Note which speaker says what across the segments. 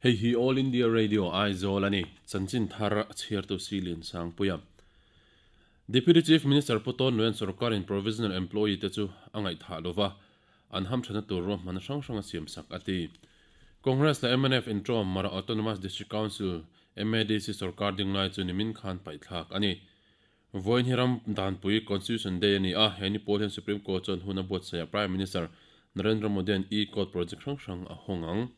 Speaker 1: Hei hi All India Radio Aizawl a ni. Chanchin thar a chhiartu si Liansangpuia. Deputy Chief Minister Pu Tawn Luian sorkarin provisional employee te chu a ngaihthah lova, an hamthana tur ruahmanna hrang hrang a siamsak a ti. Congress leh mnf intawm Mara Autonomous District Council, MADC, sorkar ding lai chu nimin khan paihthlak a ni. Vawiin hi ram danpui, Constitution Day, a ni a, he ni pawl hian Supreme Court chuan hun a buatsaihah Prime Minister Narendra Modi-a'n e-court project hrang hrang a hawng ang.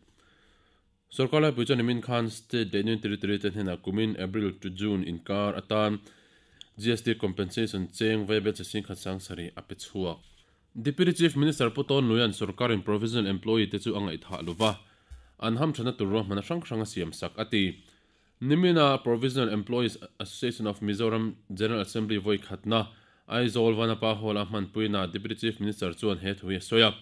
Speaker 1: Sorkar laipui chuan nimin khan State leh Union Territory te hnenah kumin April to June inkar atan GST compensation cheng vaibel che singkhat sang sarih a pe chhuak. Deputy Chief Minister Pu Tawn Luia'n sorkarin provisional employee te chu a ngaihthah lova, an hamthana tur ruahmanna hrang hrang a siamsak a ti. Nimina Provisional Employees Association of Mizoram General Assembly vawi khatna Aizawl Vanapa Hall-a hmanpuina Deputy Chief Minister chuan he thu hi a sawi a.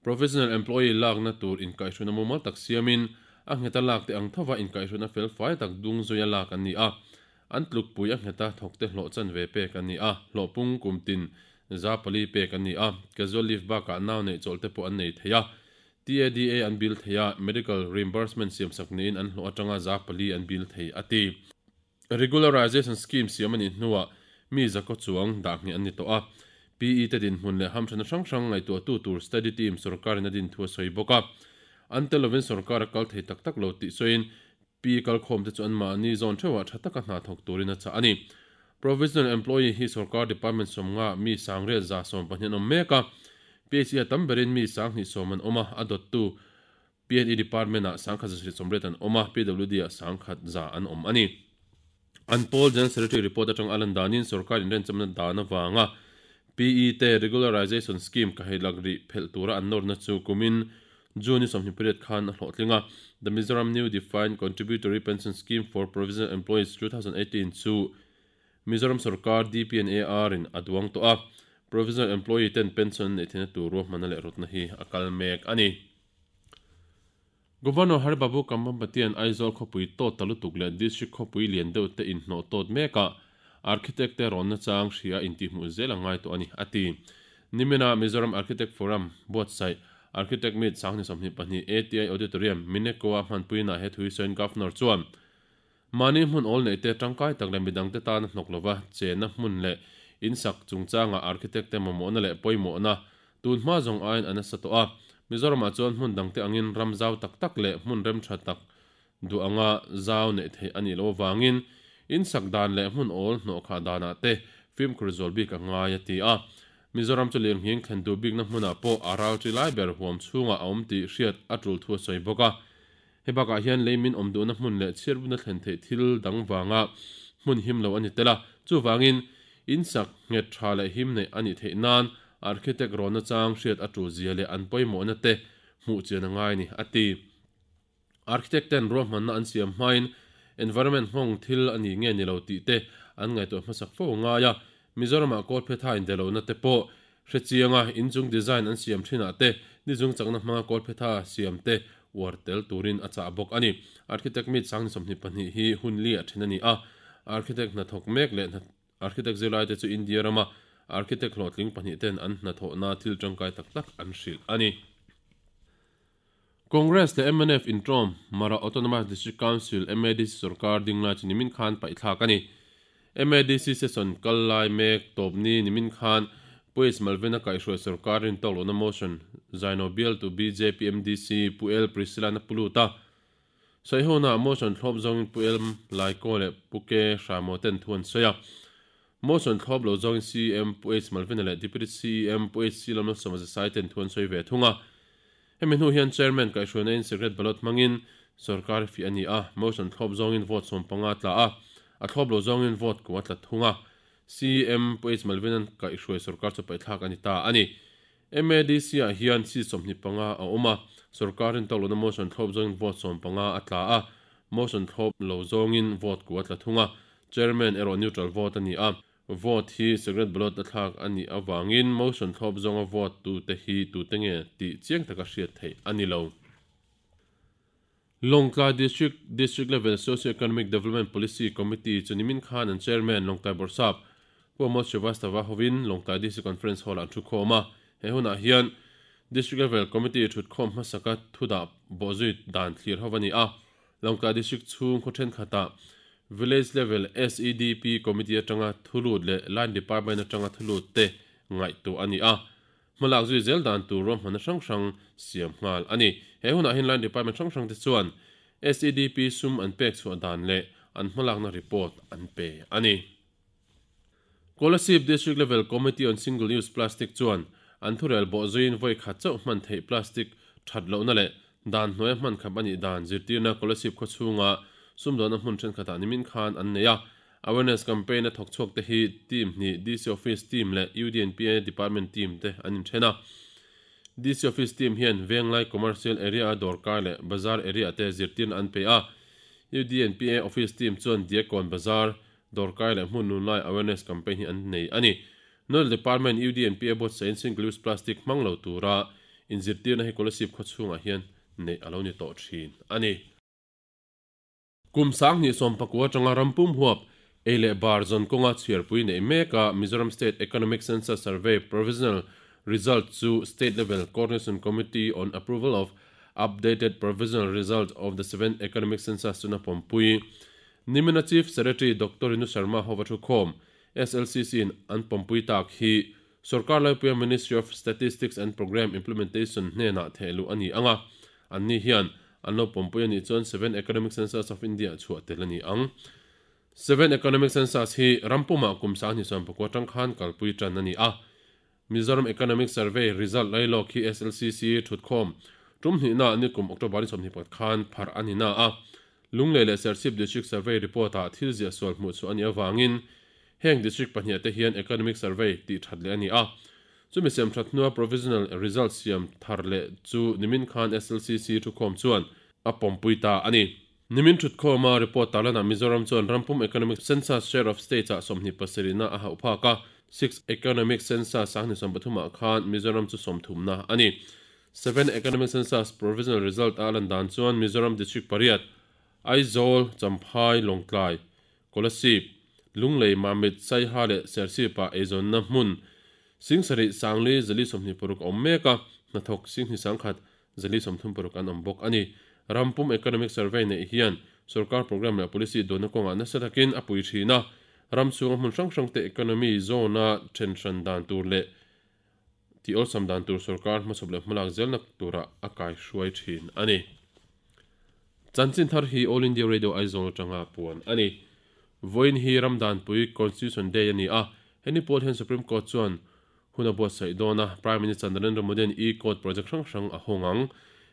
Speaker 1: Provisional Employee lakna tur inkaihhruina mumal tak siamin a ngheta lak te ang thova inkaihhruina fel fai tak dung zuia lak an ni a. An tlukpui a ngheta thawkte hlawh chanve pek an ni a, hlawh pung kum tin 400 pek an ni a, casual leave bakah nau neih chawlh te pawh an nei thei a. TADA an bill thei a, medical reimbursement siamsak niin an hlawh atanga 4% an bill thei, a ti. Regularization scheme siam a nih hnuah mi zakaw chuang dah ngheh an ni tawh a. PE te dinhmun leh hamthana hrang hrang ngaihtuahtu tur study team sorkarin a din thu a sawi bawk a. An tel lovin sorkar a kal thei tak tak lo tih sawiin PE kalkhawmte chu anmahni zawn theuhah tha taka hna thawk turin a chah a ni. Provisional employee hi sorkar department sawmnga mi sangriat 112 an awm mek a, PHE a tam berin mi 20 an awm a, a dawttu PNE department ah 1780 an awm a, PWD ah 1100 an awm a ni. An pawl General Secretary report atang a lan danin sorkar inrenchamna dan avanga PE te regularization scheme ka heilak rih phelh tura an nawrna chu kumin June ni 28 khan a hlawhtling a. The Mizoram New Defined Contributory Pension Scheme for Provisional Employees 2018 chu Mizoram sorkar DPNAR in a duang tawh a, provisional employee ten pension an neih theihna tur ruahmanna leh rawtna hi a kal mek a ni. Governor Hari Babu Kambhampatian Aizawl khawpui tawt ta lutuk leh district khawpui lian deuh te inhnawh tawt mekah architect te rawnna chang hria intihhmuh zel a ngai tawh a ni, a ti. Nimina Mizoram Architect Forum buatsaih Architect Meet 2022 ATI Auditorium, Mineco-a hmanpuinaah he thu hi sawiin Governor chuan mahni hmun awl neih te tangkai tak leh midangte tana hnawk lova chenna hmun leh insak chungchangah architect te mamawhna leh pawimawhna tun hma zawng aiin a nasa tawh a. Mizoramah chuan hmun dangte angin ram zau tak tak leh hmun rem tha tak duh anga zau neih theih a nih loh avangin insak dan leh hmun awl hnawhkhah danah te fimkhur zual bik a ngai a ti a. Mizoram chu lirnghing thlen duh bikna hmunah pawh a ralṭi lai ber huam chhungah a awm tih hriat a tul thu a sawi bawk a. He bakah hian lei min awm duhna hmun leh chhiarbuna thlen theih thil dang vanga hmun him lo a ni tel a, chuvangin insak nghet tha leh him neih a nih theih nan architect rawnna chang hriat a tul zia leh an pawimawhna te hmuh chian a ngai a ni, a ti. Architect ten ruahmanna an siam hmain environment nghawng thil a ni nge ni lo tih te an ngaihtuah hmasak fo a ngai a, Mizoramah kawlphetha indelona te pawh hre chianga inchung design an siam thinah te nizung chakna hmanga kawlphetha siam te uar tel turin a chah bawk a ni. Architect meet 2022 hi hun li ah then a ni a, architect hnathawk mek leh architect zirlaite chu India rama architect hlawhtling pahnih ten an hnathawhna thil tangkai tak tak an hrilh a ni. Congress leh mnf intawm Mara Autonomous District Council, MADC, sorkar ding lai chu nimin khan paihthlak a ni. MADC session kal lai mek tawpni nimin khan Pu Malvina kaihhruai sorkar rintawk lohna motion Zaino bial tu bjp MDC Pu L Priscilla na pu lut a. Sawihona motion thlawp zawngin Pu L Laiko leh Pu K Hramo ten thu an sawi a. Motion thlawp lo zawngin CEM Pu H Malvina leh Deputy CEM Pu HC Lalmalsawma Zasai ten thu an sawi ve thung a. Hemi hnu hian Chairman kaihhruaina in secret ballot hmangin sorkar fiah a ni a, motion thlawp zawngin vote 15 tla a, a thlawp lo zawngin vote 9 tla thung a. CEM Pu H Malvina'n kaihhruai sorkar chu paihthlak a ni ta a ni. MADC ah hian seat 25 a awm a, sorkar rin tawk lohna motion thlawp zawngin vote 15 a tla a, motion thlawp lo zawngin vote 9 tla thung a, Chairman erawh neutral vote a ni a. Vote hi secret ballot a thlak a nih avangin motion thlawp zawnga vote tute hi tute nge tih chiang taka hriat theih a ni lo. Lawngtlai District District Level Socio-Economic Development Policy Committee chu nimin khan an Chairman Lawngtlai Bawrhsap Pu Amod Srivastava hovin Lawngtlai DC Conference Hall-ah an thukhawm a. He hunah hian District Level Committee thutkhawm hmasaka thudah bawhzui dan thlir ho a ni a. Lawngtlai District chhung khaw thenkhatah Village Level SEDP Committee atanga thulut leh Line Department atanga thulut te ngaihtuah a ni a. Hmalak zui zel dan tur ruahmanna hrang hrang siam nghal a ni. He hunah hian Line Department hrang hrang te chuan SEDP sum an pek chhuah dan leh an hmalakna report an pe a ni. Kolasib District Level Committee on Single Use Plastic chuan an thurel bawh zuiin vawi khat chauh hman theih plastic that lohna leh dan hnuaia hman khap a nih dan zirtirna Kolasib khawchhunga sumdawnna hmun thenkhatah nimin khan an nei a. Awareness campaign a thawk chhuak te hi team hnih DC Office team leh UDNPA Department team te an inthen a. DC Office team hian Venglai Commercial Area a dawrkai leh Bazar area te zirtirna an pe a. UDNPA Office team chuan Diakkawn Bazar, Dawrkai leh hmun nun lai awareness campaign hi an nei a ni. Nodal Department UDNPA buatsain single use plastic hmang lo tura inzirtirna hi Kolasib khawchhungah hian neih a lo ni tawh thin a ni. Kum 2019 atanga ram pum huap ei leh bar zawn kawnga chhiarpui neih meka Mizoram State Economic Census Survey Provisional Result chu State Level Coordination Committee on Approval of Updated Provisional Result of the Seventh Economic Census chuna pawmpui Nimina Chief Secretary Doctor Rinu Sharma hova thukhawm SLCC in an pawmpui tak hi Sorkar Laipuia Ministry of Statistics and Programme Implementation hnenah thehluh a ni ang a, anni hian an lo pawmpui a nih chuan Seven Economic Census of India chhuah tel a ni ang. Seven Economic Census hi ram pumah kum 2019 atang khan kalpui tan a ni a. Mizoram Economic Survey result lailawk hi SLCC thutkhawm tum hnihna nikum October ni 21 khan pharh a ni na a. Lunglei leh Serchhip District Survey report-ah thil ziah sual hmuh chhuah a nih avangin heng district pahniah te hian Economic Survey tih that leh a ni a. Chumi siam that hnua provisional result siam thar leh chu nimin khan SLCC thukhawm chuan a pawmpui ta a ni. Nimin thutkhawma report tarlanah Mizoram chuan rampum Economic Census Share of States-ah 27 na a hauh phak a, Sixth Economic Census 2023 ah khan Mizoram chu 30 na a ni. Seventh Economic Census Provisional Result a lan dan chuan Mizoram District pariat, Aizawl, Champhai, Lawngtlai, Kolasib, Lunglei, Mamit, Saiha leh Serchhip-ah eizawnna hmun 7 sangli 426 a awm mek a, hnathawk 2,100 436 an awm bawk a ni. Rampum Economic Survey neih hian sorkar programme leh policy duanna kawngah nasa takin a pui thin a, ram chhunga hmun hrang hrangte economy zone-a then hran dan tur leh tih awlsam dan tur sorkar hmachhawp leh hmalak zelna tura a kaihruai thin a ni. Chanchin thar hi All India Radio Aizawl atanga puan a ni. Vawiin hi ram danpui Constitution Day a ni a, heni pawl hian Supreme Court chuan hun a buatsaih dawn a, Prime Minister Narendra Modi-a'n e-court project hrang hrang a hawng ang.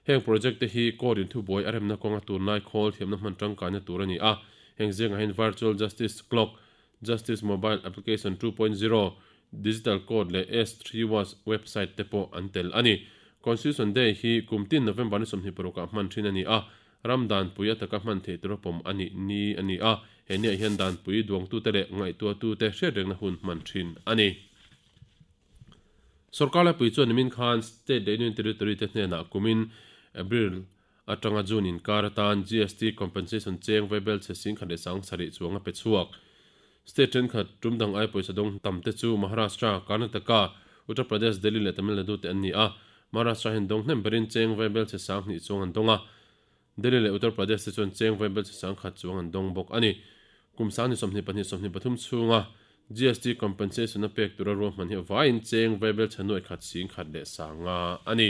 Speaker 1: Heng project te hi court in thubuai a remna kawnga tunlai khawl thiamna hman tangkaina tur a ni a, heng zingah hian Virtual Justice Clock, Justice Mobile Application 2.0, Digital Court leh S3 Was website te pawh an tel a ni. Constitution Day hi kum tin November ni 26 ah hman thin a ni a, ram danpui a taka hman theih tura pawm a nih ni a ni a, he niah hian danpui duangtute leh ngaihtuahtute hriatrengna hun hman thin a ni. Sorkar laipui chuan nimin khan State leh Union Territory te hnenah kumin April atanga June inkar atan GST compensation cheng vaibel chhe 10,700 chuang a pe chhuak. State thenkhat tum dang ai pawisa dawng tam te chu Maharashtra, Karnataka, Uttar Pradesh, Delhi leh Tamil Nadu te an ni a. Maharashtra hian dawng hnem berin cheng vaibel chhe 2,000 chuang an dawng a. Delhi leh Uttar Pradesh te chuan cheng vaibel chhe 1,000 chuang an dawng bawk a ni. Kum 2022 23 chhunga GST compensation a pek tura ruahman hi vaiin cheng vaibel chhe nuai khat 1,100 leh 500 a ni.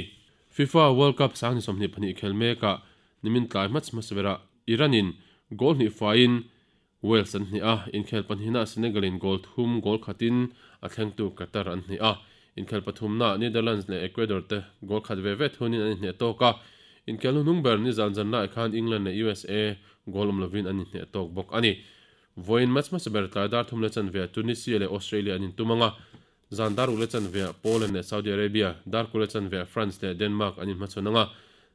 Speaker 1: FIFA World Cup 2022 khel mekah nimin tlai hmats hmasa berah Iran-in goal hnih faiin Wales an hnih a, inkhel pahnihna Senegal-in goal thum goal khatin a thlengtu Qatar an hnih a, inkhel pathumna Netherlands leh Ecuador te goal khat ve ve thunin an inhneh tawk a, inkhel hnuhnung ber ni zan zan laiah khan England leh USA goal awm lovin an inhneh tawk bawk a ni. Vawiin match hmasa ber tlai dar thum leh chanve ah Tunisia leh Australia an intum ang a, zan dar uk leh chanve ah Poland leh Saudi Arabia, dar kul leh chanve ah France leh Denmark an inhmachhawn ang a,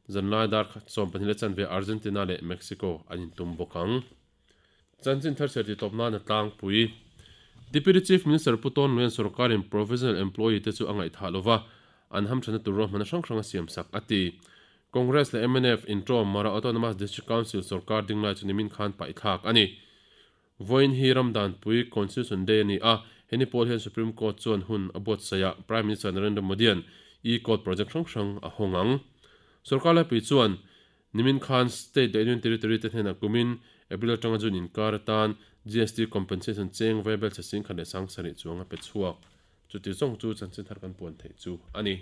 Speaker 1: zanlai dar 12 leh chanve ah Argentina leh Mexico an intum bawk ang. Chanchin thar chhiar titawp nan a tlangpui. Deputy Chief Minister Pu Tawn Luian sorkarin provisional employee te chu a ngaihthah lova, an hamthanna tur ruahmanna hrang hrang a siam sak a ti. Congress leh mnf intawm Mara Autonomous District Council sorkar ding lai chu nimin khan paihthlak a ni. Vawiin hi ram danpui Constitution Day a ni a, heni pawl hian Supreme Court chuan hun a buatsaih a, Prime Minister Narendra Modi-a'n e-court project hrang hrang a hawng ang. Sorkar laipui chuan. Nimin khan State leh Union Territory te hnenah kumin April atanga June inkar atan GST compensation cheng vaibel chhe 10,007 chuang a pe chhuak. Chuti zawng chu chanchin thar kan puan theih chu a ni.